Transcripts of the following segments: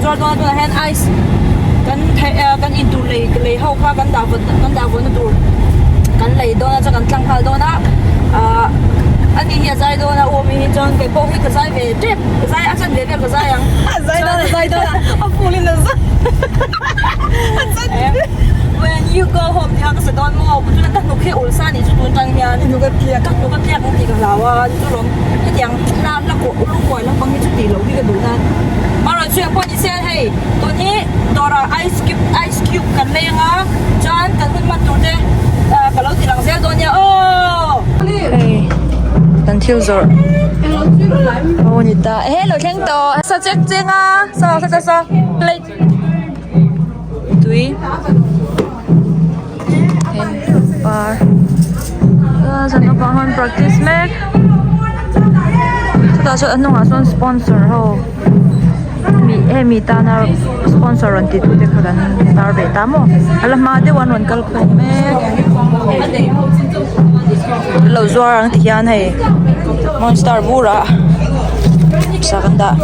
zuar dawn a tunah hian ice kan theih kan in tur lei lei ho kha kan dah vawt kan dah vawtna tur kan lei dawn a chuan kan tlang nghal dawn a ahh ani hi a zai dawn a u awmi hi chuan kei pawh hi ka zai ve tep ka zai a chanve vel ka zai ang A zai dawn a zai dawn a a full in a zai a chanve When you go home tih kha ka sa dawn maw tuna ka hnuk hi ul sa anih chu tun tang hian hnuk a tliak ka hnuk a tliak ang tih ka hlau a chu lawm hetiang hla hla lungkuai lampang hi chu tih loh hi ka duh nan amaherawhchu chu engpawh ni se hei tun hi dawrah ice cube ice cube kan lei anga chuan kan hun hman tur te ka lo ti lang zel dawn nia aw. Hei kan thil zawrh ho a ni ta ehe lo thleng tawh sa chek cheng a sa sa sa sa plate tui hei par zan naupang ho an practice mek chutah chuan a hnungah sawn sponsor ho mi hemi tana sponsor rawn ti tute kha kan tar ve ta maw a la hma deuh an rawn kal khawm mek an lo zuar ang ti hian hei monster bur ah sa kan dah.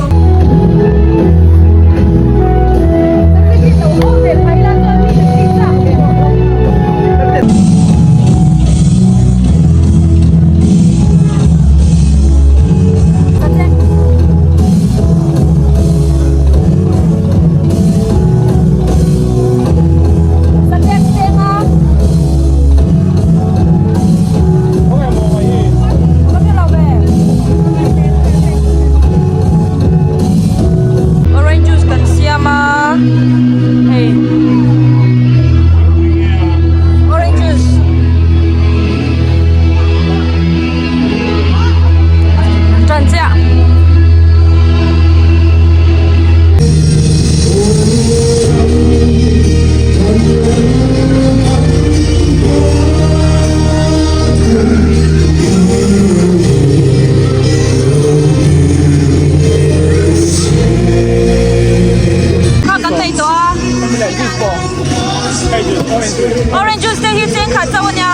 Orange juice kan siam a hei orange juice Ṭan chiah. Kha kan nei tawh a. Orange juice te hi cheng khat chauh a nia.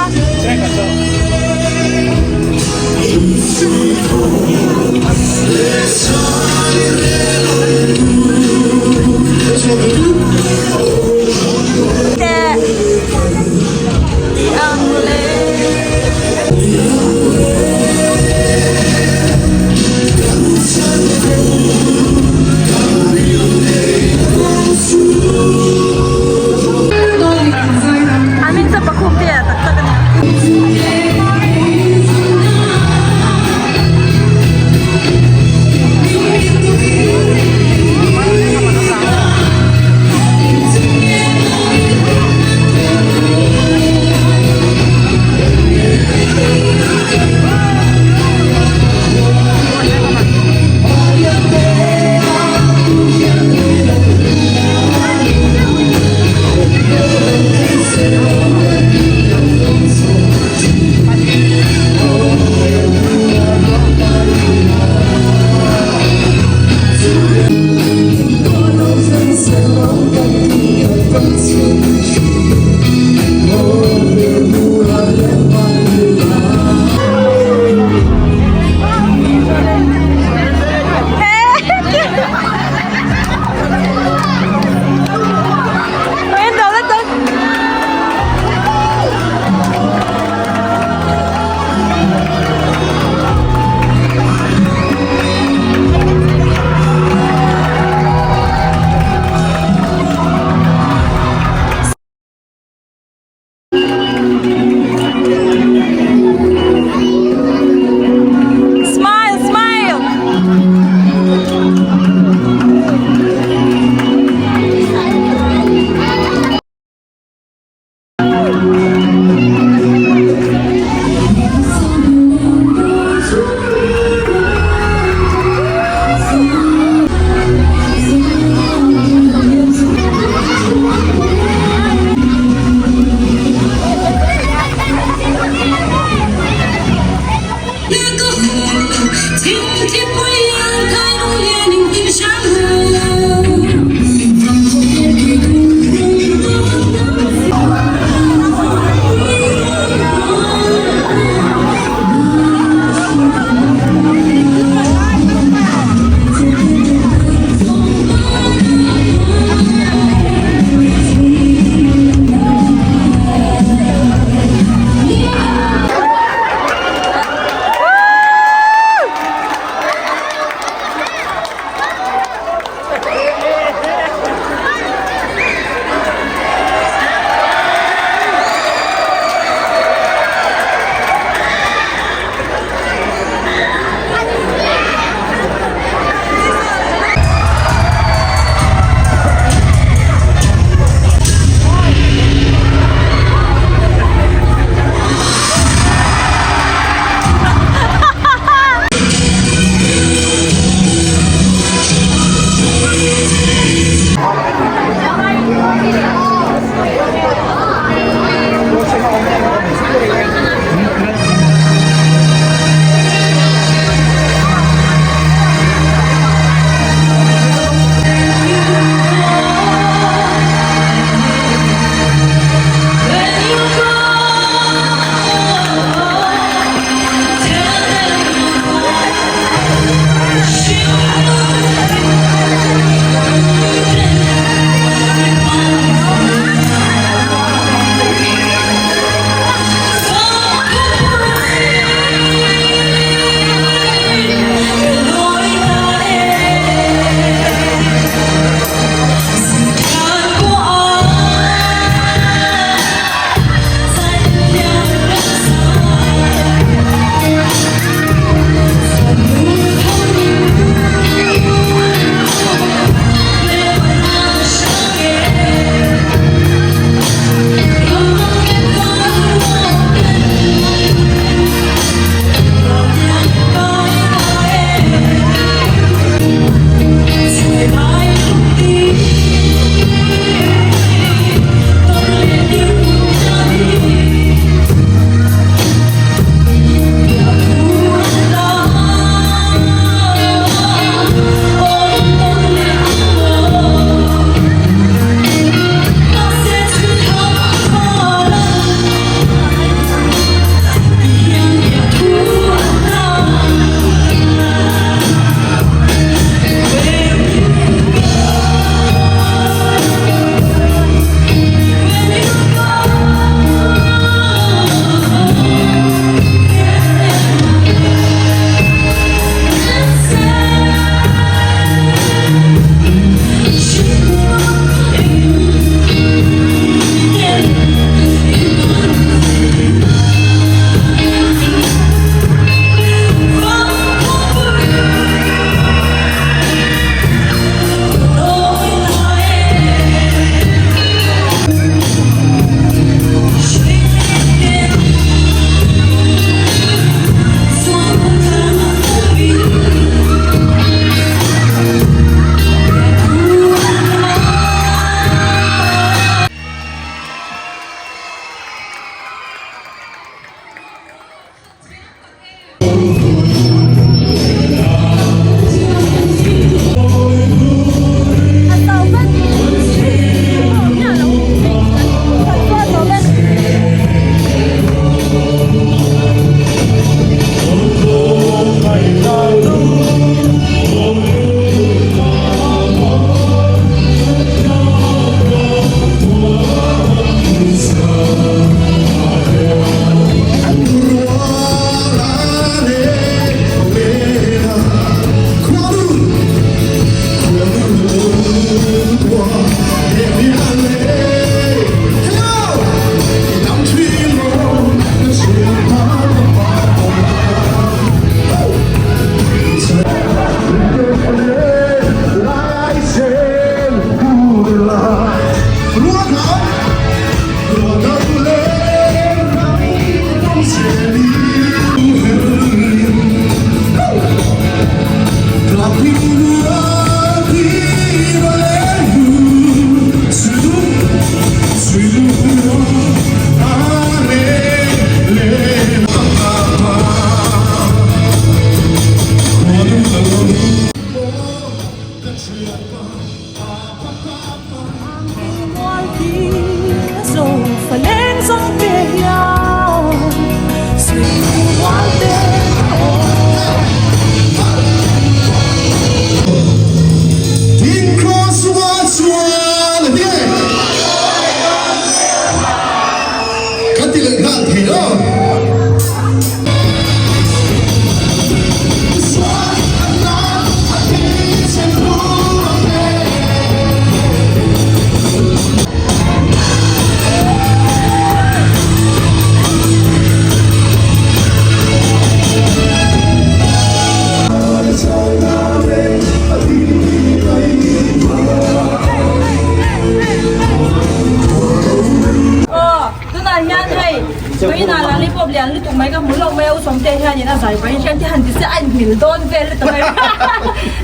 Aw tunah hian hei vawiinah lollipop lian lutuk mai ka hmu hlauh mai a u Sawmtea hianin a zai pahin hian ti han ti se a inhmil dawn vel lutuk mai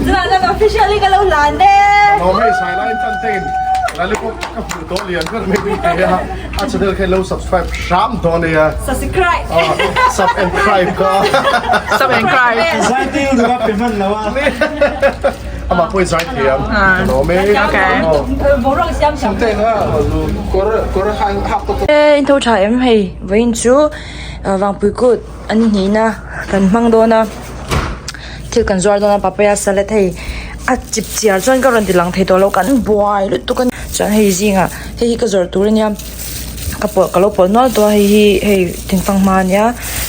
tunah chuan officially ka lo hlan e. Aw hei zai laiin tan tengin lollipop ka hmuh tawh lian ber mai min pe a a channel kha in lo subscribe hram dawn nia. Subscribe. Sub and cribe ka. Sub and cribe. Zai tiu duh a pe hman lo a. Amah pawh i zai thiam. Ka lawm e. E in tho tha em hei vawiin chu vangpui kut an hnihna kan hmang dawn a thil kan zuar dawn a papaya salad hei a chip chiar chuan ka rawn ti lang thei tawh lo kan buai lutuk a chuan hei zingah hei hi ka zawrh tur ania ka pawlh ka lo pawlh nual tawh a hei hi hei thingfang hma ania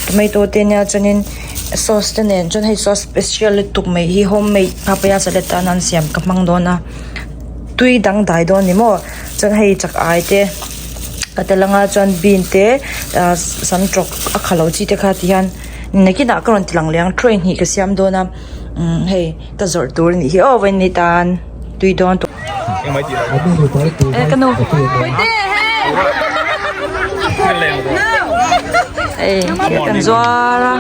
tomato te ania chuanin sauce te nen chuan hei sauce special lutuk mai hi homemade papaya salad tan an siam ka hmang dawn a tui dangdai dawn ni maw chuan hei chak ai te ka tel anga chuan bean te ah sam tawk a kha lo chi te kha ti hian nakinah ka rawn ti lang leh ang tray hnih ka siam dawn a umm hei ka zawrh tur a nih hi aw vawiin ni tan tui dawn tawh e ka nu hei kan zuar a.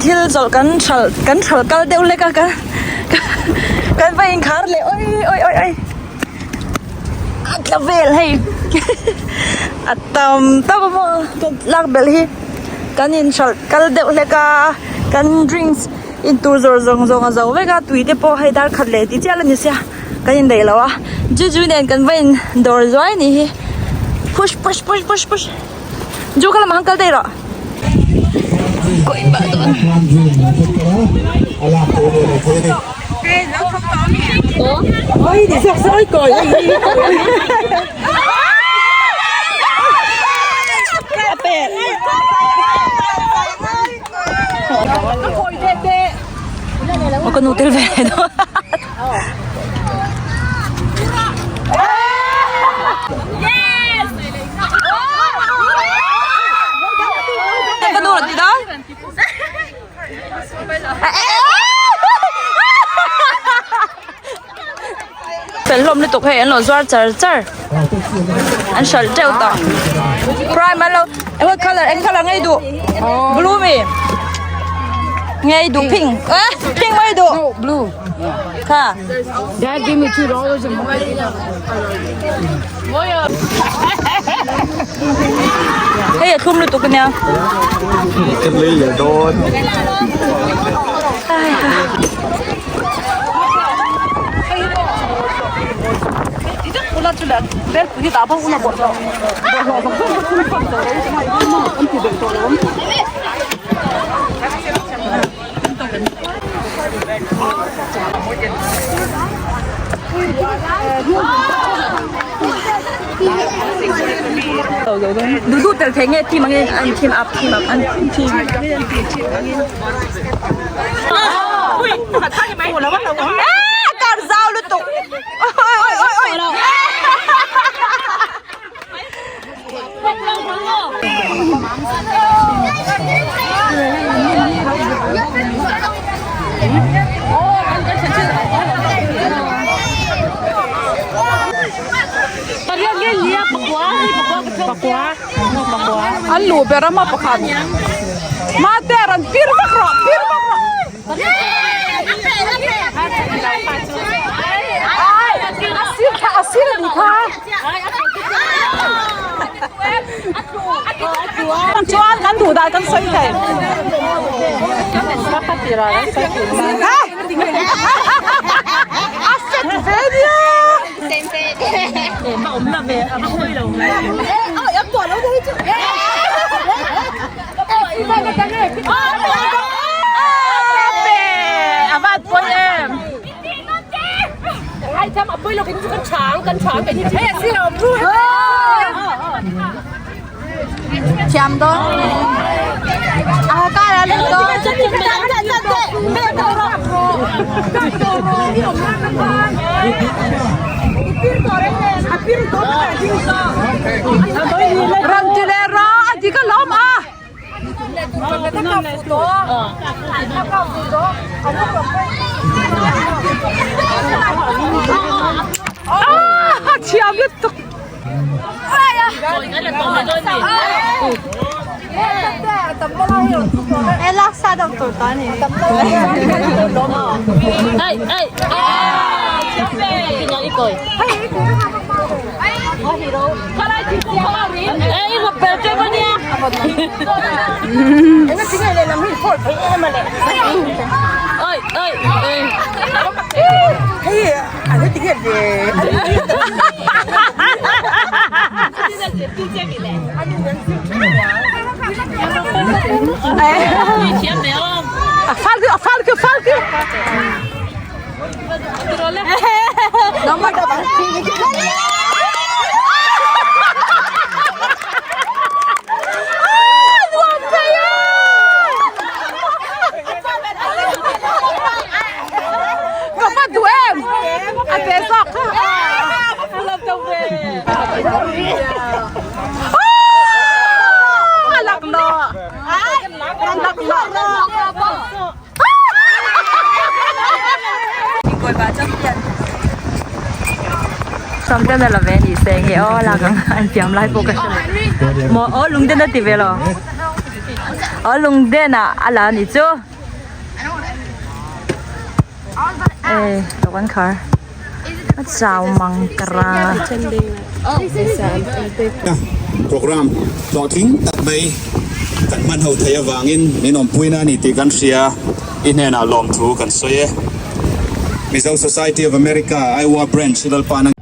Thil zawlh kan hralh kan hralh kal deuh lek a kan kan va inkhar leh oi oi oi oi a tla vel hei a tam tam a maw kan lak belh hi kan inhralh kal deuh hlek a kan drinks intur zawr zawng zawng a zo vek a tui te pawh hei dar khat leh tih chiah la ni sia kan indaih lo a juju nen kan va in dawr zuai a nih hi push push push push push. Ju kha lamah han kal daih rawh. Ka nu tel ve dawn. Ka nu ti dawn. Fel hlawm lutuk hei an lo zuar char char. An hralh teuh tawh. Prime an lo what color eng color ngei duh? Blue mi. Ngei duh pink. Eh pink mai duh. Blue. Kha. Dad give me $2 and Hei a thlum lutuk ania. Ka lei leh dawn. Duh duh tel thei nge team angin an team up team up an team. Ah, kar zau lutuk. Oi oi oi oi. An luh ber a maw pakhat mate rawn pir vak rawh pir vak rawh. Chuan kan duh dan kan sawi thei. A set ve nia. A van pawi em. Thiam dawn. A kar a lut dawn. Ram ti le ra a ti ka lawm a. Ah, thiam lutuk. A fal a fal a fal Ka va duh em? A te zawk kha. A lak lawh. Lak lawh. Sawmten a la ve ni se nge aw lak ang an fiam lai pawh ka hre lo maw aw lungden a ti ve lo aw lungden ah a la ni chu e dawhkan khar a chau mang kara. Program hlawhtling tak mai kan hman ho theih avangin min awmpuina a ni tih kan hria. I hnenah lawmthu kan sawi e. Mizo Society of America, Iowa Branch Lalpa na.